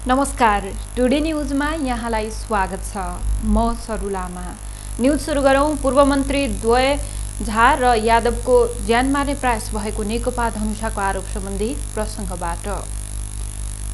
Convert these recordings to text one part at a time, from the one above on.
नमस्कार, टुडे न्यूजमा यहाँलाई स्वागत छ। म सरु लामा। न्यूज सुरु गरौं। पूर्व मन्त्री द्वय झा र यादवको ज्यान मार्ने प्रयास भएको नेकपा धनुषाको आरोप सम्बन्धी प्रसङ्गबाट।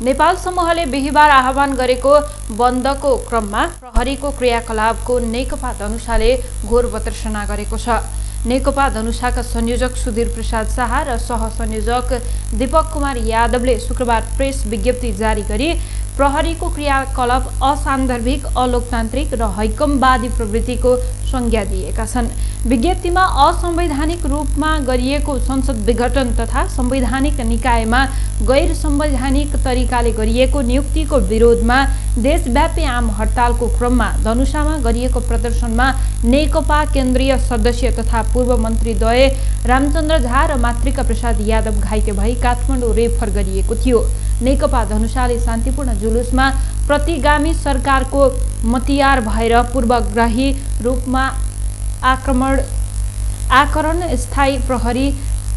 नेपाल समूहले बिहीबार आह्वान गरेको बन्दको क्रममा प्रहरीको क्रियाकलापको नेकपा धनुषाले घोर भर्त्सना गरेको छ। नेकपा धनुषाका संयोजक सुधीर प्रसाद शाह र सहसंयोजक दीपक कुमार यादवले शुक्रबार प्रेस विज्ञप्ति जारी गरी प्रहरीको क्रियाकलाप असान्दर्भिक, अलोकतान्त्रिक र हैकमवादी प्रवृत्तिको संज्ञा दिएका छन्। विज्ञप्तिमा असंवैधानिक रूपमा गरिएको संसद विघटन तथा संवैधानिक निकायमा गैर संवैधानिक तरिकाले गरिएको नियुक्तिको विरोधमा देशव्यापी आम हडतालको क्रममा धनुषामा गरिएको प्रदर्शनमा नेकपा केन्द्रीय सदस्य तथा पूर्व मन्त्री द्वय रामचन्द्र झा र मातृका प्रसाद यादव घाइते भई काठमाडौँ रेफर गरिएको थियो। नेकपा धनुषाले शान्तिपूर्ण जुलुसमा प्रतिगामी सरकारको मतियार भएर पूर्वग्रही रूपमा आक्रमण स्थायी प्रहरी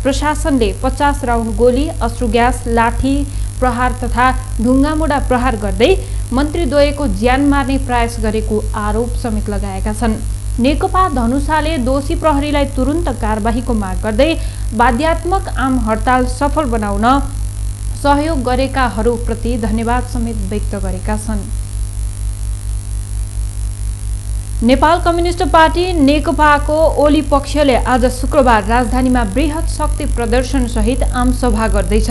प्रशासनले 50 राउन्ड गोली, अश्रु ग्यास, लाठी प्रहार तथा ढुङ्गामुढा प्रहार गर्दै मन्त्रीद्वयको ज्यान मार्ने प्रयास गरेको आरोप समेत लगाएका छन्। नेकपा धनुषाले दोषी प्रहरीलाई तुरुन्त कारबाहीको माग गर्दै बाध्यात्मक आम हडताल सफल बनाउन सहयोग गरेकाहरूप्रति धन्यवाद समेत व्यक्त गरेका छन्। नेपाल कम्युनिस्ट पार्टी नेकपाको ओली पक्षले आज शुक्रबार राजधानीमा बृहत शक्ति प्रदर्शन सहित आमसभा गर्दैछ।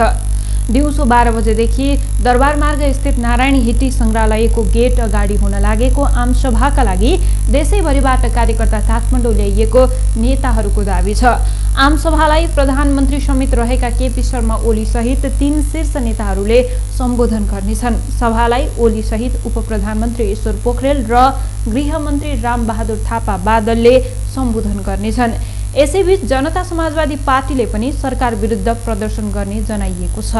दिउँसो 12 बजेदेखि दरबार मार्ग स्थित नारायण हिटी संग्रहालयको गेट अगाडि हुन लागेको आमसभाका लागि देशैभरिबाट कार्यकर्ता काठमाडौँ ल्याइएको नेताहरूको दाबी छ। आमसभालाई प्रधानमन्त्री समेत रहेका केपी शर्मा ओली सहित 3 शीर्ष नेताहरूले सम्बोधन गर्नेछन्। सभालाई ओली सहित उप प्रधानमन्त्री ईश्वर पोखरेल र गृहमन्त्री रामबहादुर थापा बादलले सम्बोधन गर्नेछन्। यसैबीच जनता समाजवादी पार्टीले पनि सरकार विरुद्ध प्रदर्शन गर्ने जनाइएको छ।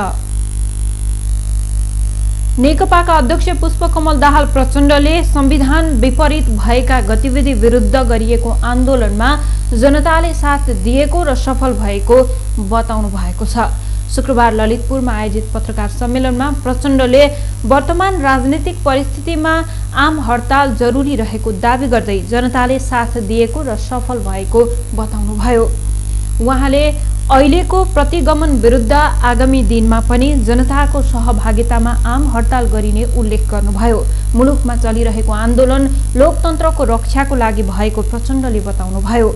नेकपाका अध्यक्ष पुष्पकमल दाहाल प्रचण्डले संविधान विपरीत भएका गतिविधि विरुद्ध गरिएको आन्दोलनमा जनताले साथ दिएको र सफल भएको बताउनु भएको छ। शुक्रबार ललितपुरमा आयोजित पत्रकार सम्मेलनमा प्रचण्डले वर्तमान राजनीतिक परिस्थितिमा आम हडताल जरुरी रहेको दावी गर्दै जनताले साथ दिएको र सफल भएको बताउनुभयो। उहाँले अहिलेको प्रतिगमन विरुद्ध आगामी दिनमा पनि जनताको सहभागितामा आम हडताल गरिने उल्लेख गर्नुभयो। मुलुकमा चलिरहेको आन्दोलन लोकतन्त्रको रक्षाको लागि भएको प्रचण्डले बताउनुभयो।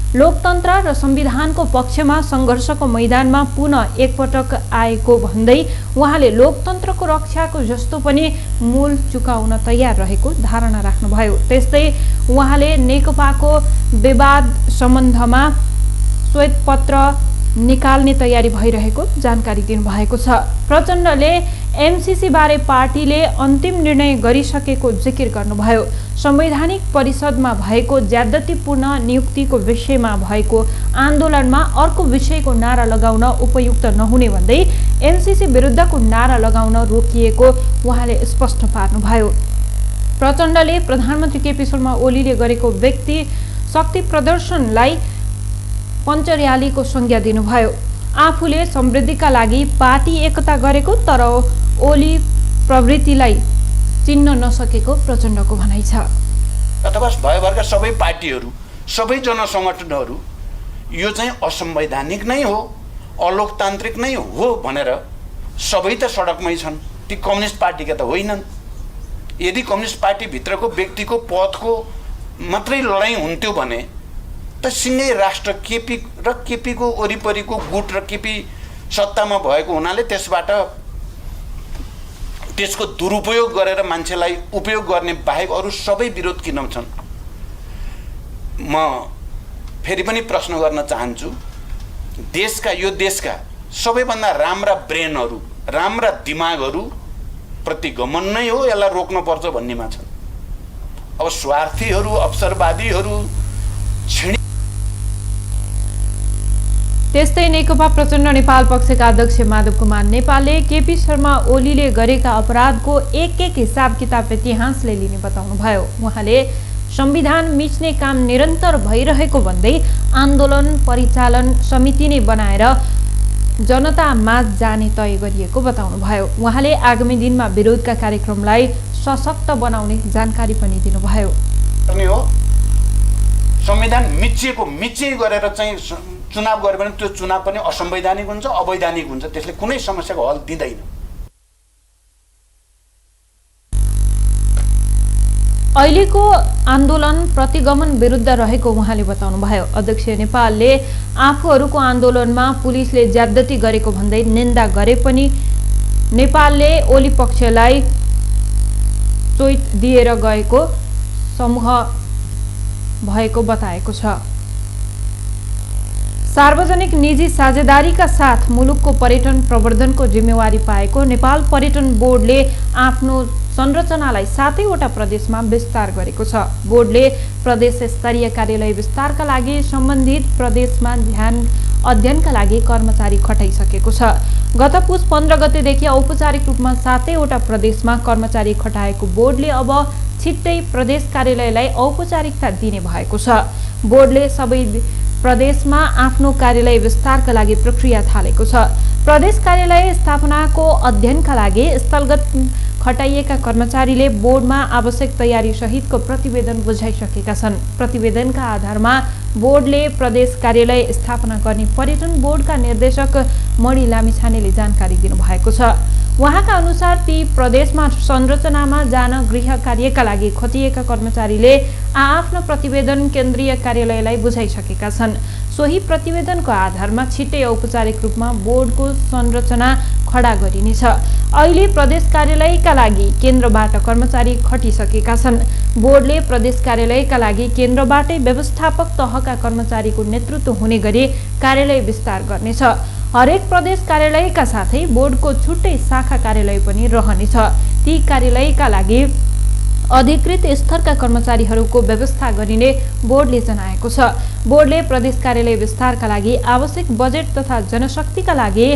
लोकतन्त्र र संविधानको पक्षमा संघर्षको मैदानमा पुनः एकपटक आएको भन्दै उहाँले लोकतन्त्रको रक्षाको जस्तो पनि मूल चुकाउन तयार रहेको धारणा राख्नुभयो। त्यस्तै उहाँले नेकपाको विवाद सम्बन्धमा श्वेतपत्र निकाल्ने तयारी भइरहेको जानकारी दिनुभएको छ। प्रचण्डले एमसीसी बारे पार्टीले अन्तिम निर्णय गरिसकेको जिकिर गर्नुभयो। संवैधानिक परिषदमा भएको ज्यादतीपूर्ण नियुक्तिको विषयमा भएको आन्दोलनमा अर्को विषयको नारा लगाउन उपयुक्त नहुने भन्दै एमसीसी विरुद्धको नारा लगाउन रोकिएको उहाँले स्पष्ट पार्नुभयो। प्रचण्डले प्रधानमन्त्री केपी शर्मा ओलीले गरेको व्यक्ति शक्ति प्रदर्शनलाई पञ्चर्यालीको संज्ञा दिनुभयो। आफूले समृद्धिका लागि पार्टी एकता गरेको तर ओली प्रवृत्तिलाई चिन्न नसकेको प्रचण्डको भनाइ छ। अथवा भयभरका सबै पार्टीहरू, सबै जनसङ्गठनहरू यो चाहिँ असंवैधानिक नै हो, अलोकतान्त्रिक नै हो भनेर सबै त सडकमै छन्। ती कम्युनिस्ट पार्टीका त होइनन्। यदि कम्युनिस्ट पार्टीभित्रको व्यक्तिको पदको मात्रै लडाइँ हुन्थ्यो भने त सिङ्गै राष्ट्र केपी र केपीको वरिपरिको गुट र केपी सत्तामा भएको हुनाले त्यसबाट त्यसको दुरुपयोग गरेर मान्छेलाई उपयोग गर्ने बाहेक अरू सबै विरोध किन छन्? म फेरि पनि प्रश्न गर्न चाहन्छु, यो देशका सबैभन्दा राम्रा ब्रेनहरू, राम्रा दिमागहरू प्रतिगमन नै हो, यसलाई रोक्नुपर्छ भन्नेमा छन्। अब स्वार्थीहरू, अवसरवादीहरू त्यस्तै नेकपा प्रचण्ड नेपाल पक्षका अध्यक्ष माधव कुमार नेपालले केपी शर्मा ओलीले गरेका अपराधको एक हिसाब किताब इतिहासले लिने बताउनुभयो। उहाँले संविधान मिच्ने काम निरन्तर भइरहेको भन्दै आन्दोलन परिचालन समिति नै बनाएर जनता माझ जाने तय गरिएको बताउनुभयो। उहाँले आगामी दिनमा विरोधका कार्यक्रमलाई सशक्त बनाउने जानकारी पनि दिनुभयो। संविधान मिचिए गरेर चाहिँ चुनाव गर्यो भने त्यो चुनाव पनि असंवैधानिक हुन्छ, अवैधानिक हुन्छ, त्यसले कुनै समस्याको हल दिँदैन। अहिलेको आन्दोलन प्रतिगमन विरुद्ध रहेको उहाँले बताउनुभयो। अध्यक्ष नेपालले आफूहरूको आन्दोलनमा पुलिसले ज्यादती गरेको भन्दै निन्दा गरे पनि नेपालले ओली पक्षलाई चोइट दिएर गएको समूह भएको बताएको छ। सार्वजनिक निजी साझेदारीका साथ मुलुकको पर्यटन प्रवर्धनको जिम्मेवारी पाएको नेपाल पर्यटन बोर्डले आफ्नो संरचनालाई 7वटा प्रदेशमा विस्तार गरेको छ। बोर्डले प्रदेश स्तरीय कार्यालय विस्तारका लागि सम्बन्धित प्रदेशमा अध्ययनका लागि कर्मचारी खटाइसकेको छ। गत पुस 15 गतेदेखि औपचारिक रूपमा 7वटा प्रदेशमा कर्मचारी खटाएको बोर्डले अब छिट्टै प्रदेश कार्यालयलाई औपचारिकता दिने भएको छ। बोर्डले सबै प्रदेशमा आफ्नो कार्यालय विस्तारका लागि प्रक्रिया थालेको छ। प्रदेश कार्यालय स्थापनाको अध्ययनका लागि स्थलगत खटाइएका कर्मचारीले बोर्डमा आवश्यक तयारी सहितको प्रतिवेदन बुझाइसकेका छन्। प्रतिवेदनका आधारमा बोर्डले प्रदेश कार्यालय स्थापना गर्ने पर्यटन बोर्डका निर्देशक मणि लामिछानेले जानकारी दिनुभएको छ। उहाँका अनुसार ती प्रदेशमा संरचनामा जान गृह कार्यका लागि खटिएका कर्मचारीले आआफ्नो प्रतिवेदन केन्द्रीय कार्यालयलाई बुझाइसकेका छन्। सोही प्रतिवेदनको आधारमा छिट्टै औपचारिक रूपमा बोर्डको संरचना खडा गरिनेछ। अहिले प्रदेश कार्यालयका लागि केन्द्रबाट कर्मचारी खटिसकेका छन्। बोर्डले प्रदेश कार्यालयका लागि केन्द्रबाटै व्यवस्थापक तहका कर्मचारीको नेतृत्व हुने गरी कार्यालय विस्तार गर्नेछ। हरेक प्रदेश कार्यालयका साथै बोर्डको छुट्टै शाखा कार्यालय पनि रहनेछ। ती कार्यालयका लागि अधिकृत स्तरका कर्मचारीहरूको व्यवस्था गरिने बोर्डले जनाएको छ। बोर्डले प्रदेश कार्यालय विस्तारका लागि आवश्यक बजेट तथा जनशक्तिका लागि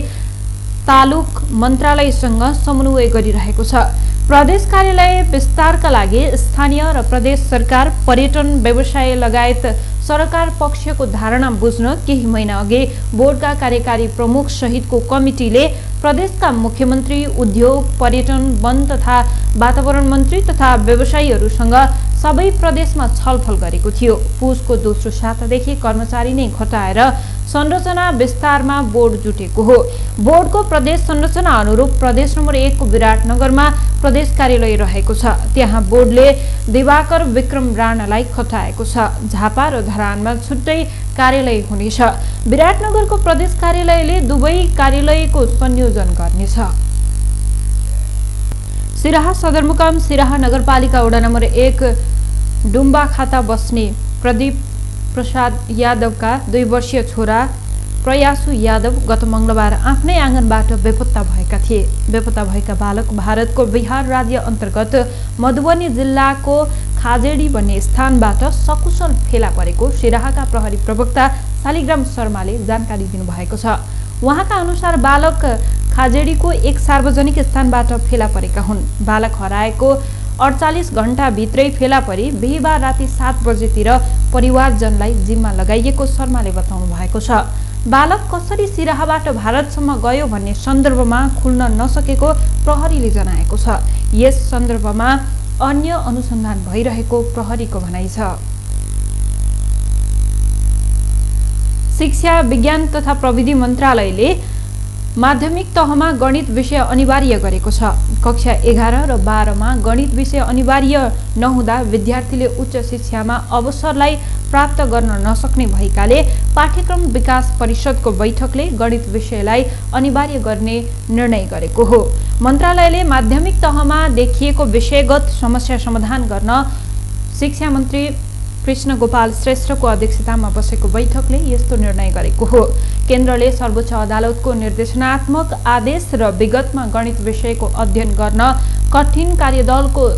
तालुक मन्त्रालयसँग समन्वय गरिरहेको छ। प्रदेश कार्यालय विस्तारका लागि स्थानीय र प्रदेश सरकार, पर्यटन व्यवसाय लगायत सरकार पक्षको धारणा बुझ्न केही महिना अघि बोर्डका कार्यकारी प्रमुख सहितको कमिटीले प्रदेशका मुख्यमन्त्री, उद्योग, पर्यटन, वन तथा वातावरण मन्त्री तथा व्यवसायीहरूसँग सबै प्रदेशमा छलफल गरेको थियो। पुसको दोस्रो सातादेखि कर्मचारी नै खटाएर संरचना विस्तारमा बोर्ड जुटेको हो। बोर्डको प्रदेश संरचना अनुरूप प्रदेश नम्बर 1 को विराटनगरमा प्रदेश कार्यालय रहेको छ। त्यहाँ बोर्डले दिवाकर विक्रम राणालाई खटाएको छ। झापा र धरानमा छुट्टै कार्यालय हुनेछ। विराटनगरको प्रदेश कार्यालयले दुवै कार्यालयको संयोजन गर्नेछ। सिराहा सदरमुकाम सिराहा नगरपालिका वडा नम्बर 1 डुम्बा खाता बस्ने प्रदीप प्रसाद यादवका 2 वर्षीय छोरा प्रयासु यादव गत मंगलबार आफ्नै आँगनबाट बेपत्ता भएका थिए। बेपत्ता भएका बालक भारतको बिहार राज्य अन्तर्गत मधुबनी जिल्लाको खाजेडी भन्ने स्थानबाट सकुशल फेला परेको सिराहाका प्रहरी प्रवक्ता शालिग्राम शर्माले जानकारी दिनुभएको छ। उहाँका अनुसार बालक खाजेडीको एक सार्वजनिक स्थानबाट फेला परेका हुन्। बालक हराएको 48 घण्टा भित्रै फेला परी बिहीबार राति 7 बजेतिर परिवारजनलाई जिम्मा लगाइएको शर्माले बताउनु भएको छ। बालक कसरी सिराहाबाट भारतसम्म गयो भन्ने सन्दर्भमा खुल्न नसकेको प्रहरीले जनाएको छ। यस सन्दर्भमा अन्य अनुसन्धान भइरहेको प्रहरीको भनाइ छ। शिक्षा, विज्ञान तथा प्रविधि मन्त्रालयले माध्यमिक तहमा गणित विषय अनिवार्य गरेको छ। कक्षा 11 र 12 मा गणित विषय अनिवार्य नहुँदा विद्यार्थीले उच्च शिक्षामा अवसरलाई प्राप्त गर्न नसक्ने भएकाले पाठ्यक्रम विकास परिषदको बैठकले गणित विषयलाई अनिवार्य गर्ने निर्णय गरेको हो। मन्त्रालयले माध्यमिक तहमा देखिएको विषयगत समस्या समाधान गर्न शिक्षा मन्त्री कृष्ण गोपाल श्रेष्ठको अध्यक्षतामा बसेको बैठकले यस्तो निर्णय गरेको हो। केन्द्रले सर्वोच्च अदालतको निर्देशनात्मक आदेश र विगतमा गणित विषयको अध्ययन गर्न कठिन कार्यदलको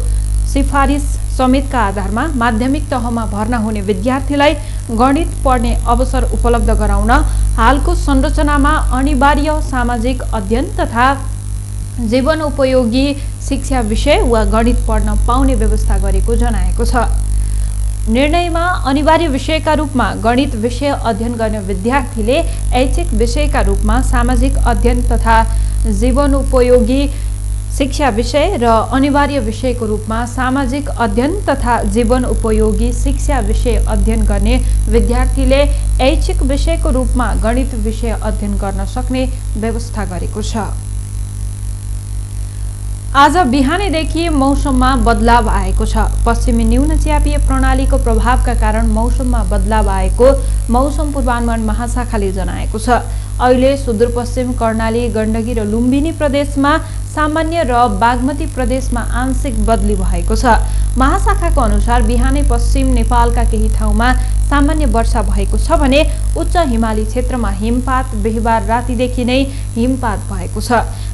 सिफारिस समेतका आधारमा माध्यमिक तहमा भर्ना हुने विद्यार्थीलाई गणित पढ्ने अवसर उपलब्ध गराउन हालको संरचनामा अनिवार्य सामाजिक अध्ययन तथा जीवनोपयोगी शिक्षा विषय वा गणित पढ्न पाउने व्यवस्था गरेको जनाएको छ। निर्णयमा अनिवार्य विषयका रूपमा गणित विषय अध्ययन गर्ने विद्यार्थीले ऐच्छिक विषयका रूपमा सामाजिक अध्ययन तथा जीवनोपयोगी शिक्षा विषय र अनिवार्य विषयको रूपमा सामाजिक अध्ययन तथा जीवनोपयोगी शिक्षा विषय अध्ययन गर्ने विद्यार्थीले ऐच्छिक विषयको रूपमा गणित विषय अध्ययन गर्न सक्ने व्यवस्था गरेको छ। आज बिहानैदेखि मौसममा बदलाव आएको छ। पश्चिमी न्यून च्यापीय प्रणालीको प्रभावका कारण मौसममा बदलाव आएको मौसम पूर्वानुमान महाशाखाले जनाएको छ। अहिले सुदूरपश्चिम कर्णाली, गण्डकी र लुम्बिनी प्रदेशमा सामान्य र बागमती प्रदेशमा आंशिक बदली भएको छ। महाशाखाको अनुसार बिहानै पश्चिम नेपालका केही ठाउँमा सामान्य वर्षा भएको छ भने उच्च हिमाली क्षेत्रमा हिमपात बिहीबार रातिदेखि नै हिमपात भएको छ।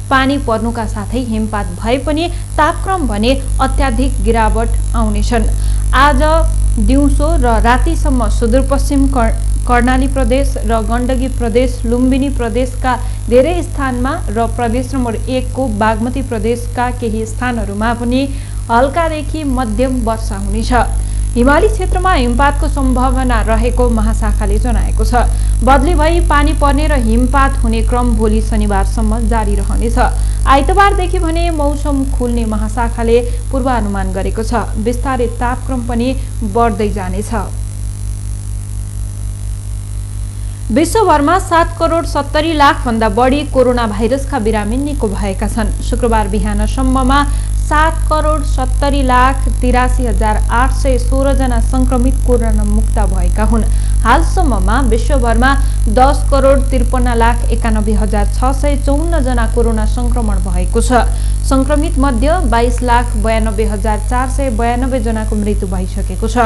पानी पर्नुका साथै हिमपात भए पनि तापक्रम भने अत्याधिक गिरावट आउनेछन्। आज दिउँसो र रातिसम्म सुदूरपश्चिम कर्णाली प्रदेश र गण्डकी प्रदेश, लुम्बिनी प्रदेशका धेरै स्थानमा र प्रदेश नम्बर 1 को बागमती प्रदेशका केही स्थानहरूमा पनि हल्कादेखि मध्यम वर्षा हुनेछ। हिमाली क्षेत्रमा हिमपातको सम्भावना रहेको महाशाखाले जनाएको छ। बदली भई पानी पर्ने र हिमपात हुने क्रम भोलि शनिबारसम्म जारी रहनेछ। आइतबारदेखि भने मौसम खुल्ने महाशाखाले पूर्वानुमान गरेको छ। बिस्तारै तापक्रम पनि बढ्दै जानेछ। विश्वभरमा 7 करोड 70 लाख भन्दा बढी कोरोना भाइरसका बिरामी निको भएका छन्। शुक्रबार बिहानसम्ममा 7 करोड 70 लाख 83,816 जना संक्रमित कोरोना मुक्त भएका हुन्। हालसम्ममा विश्वभरमा 10 करोड 53 लाख 91,654 जना कोरोना संक्रमण भएको छ। संक्रमित मध्ये 22 लाख 92,492 जनाको मृत्यु भइसकेको छ।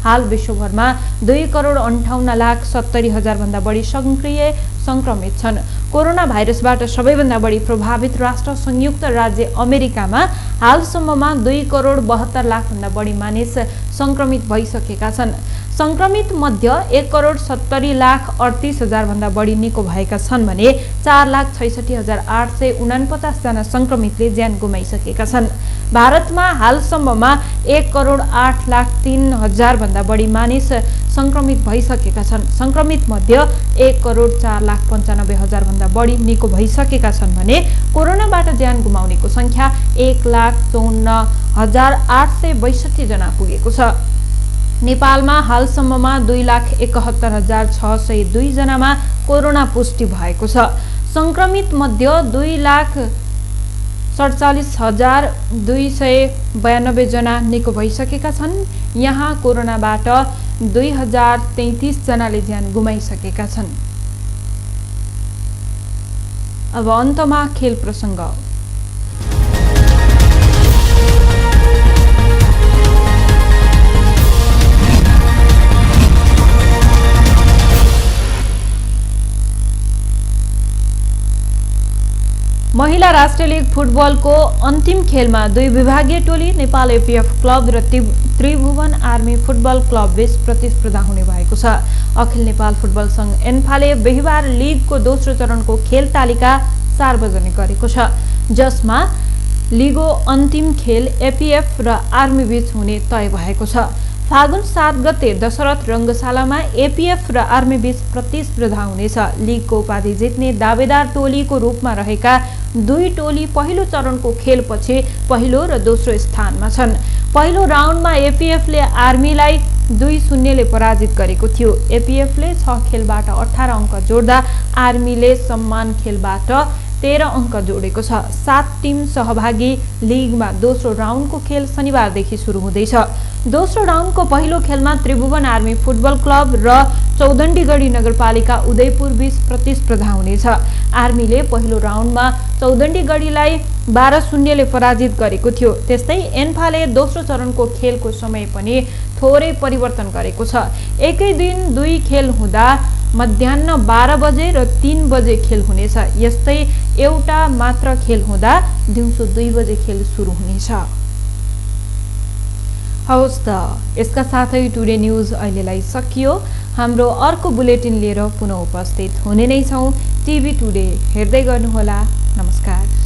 हाल विश्वभरमा 2 करोड 58 लाख 70 हजार भन्दा बढी सक्रिय संक्रमित छन्। कोरोना भाइरसबाट सबैभन्दा बढी प्रभावित राष्ट्र संयुक्त राज्य अमेरिकामा हालसम्ममा 2 करोड 72 लाख भन्दा बढी मानिस संक्रमित भइसकेका छन्। संक्रमित मध्ये 1 करोड 70 लाख 38 हजार भन्दा बढी निको भएका छन् भने 4 लाख 66,849 जना संक्रमितले ज्यान गुमाइसकेका छन्। भारतमा हालसम्ममा 1 करोड 8 लाख 3 हजार भन्दा बढी मानिस संक्रमित भइसकेका छन्। संक्रमित मध्ये 1 करोड 4 लाख 95 हजार भन्दा बढी निको भइसकेका छन् भने कोरोनाबाट ज्यान गुमाउनेको संख्या 1 लाख 54,862 जना पुगेको छ। नेपालमा हालसम्ममा 2 लाख 71,602 जनामा कोरोना पुष्टि भएको छ। संक्रमित मध्ये 2 लाख 47,292 जना निको भइसकेका छन्। यहाँ कोरोनाबाट 2033 जनाले ज्यान गुमाइसकेका छन्। अब अन्तमा खेल प्रसङ्ग। महिला राष्ट्रिय लीग फुटबलको अन्तिम खेलमा 2 विभागीय टोली नेपाल एपीएफ क्लब र त्रिभुवन आर्मी फुटबल क्लब बीच प्रतिस्पर्धा हुने भएको छ। अखिल नेपाल फुटबल संघ एन्फाले बिहीबार लीगको दोस्रो चरणको खेल तालिका सार्वजनिक गरेको छ, जसमा लीगको अन्तिम खेल एपीएफ र आर्मी बीच हुने तय भएको छ। फागुन 7 गते दशरथ रङ्गशालामा एपीएफ र आर्मी बीच प्रतिस्पर्धा हुनेछ। लीगको उपाधि जित्ने दावेदार टोलीको रूपमा रहेका 2 टोली पहिलो चरणको खेलपछि पहिलो र दोस्रो स्थानमा छन्। पहिलो राउन्डमा एपीएफले आर्मीलाई 2-0 ले पराजित गरेको थियो। एपीएफले 6 खेलबाट 18 अङ्क जोड्दा आर्मीले सम्मान खेलबाट 13 अङ्क जोडेको छ। 7 टिम सहभागी लीगमा दोस्रो राउन्डको खेल शनिबारदेखि सुरु हुँदैछ। दोस्रो राउन्डको पहिलो खेलमा त्रिभुवन आर्मी फुटबल क्लब र चौदण्डीगढी नगरपालिका उदयपुर बीच प्रतिस्पर्धा हुनेछ। आर्मीले पहिलो राउन्डमा चौदण्डीगढीलाई 12-0 ले पराजित गरेको थियो। त्यस्तै एन्फाले दोस्रो चरणको खेलको समय पनि थोरै परिवर्तन गरेको छ। एकै दिन 2 खेल हुँदा मध्याह्न 12 बजे र 3 बजे खेल हुनेछ। यस्तै एउटा मात्र खेल हुँदा दिउँसो 2 बजे खेल सुरु हुनेछ। हवस् त, यसका साथै टुडे न्यूज अहिलेलाई सकियो। हाम्रो अर्को बुलेटिन लिएर पुनः उपस्थित हुने नै छौँ। टिभी टुडे हेर्दै गर्नुहोला। नमस्कार।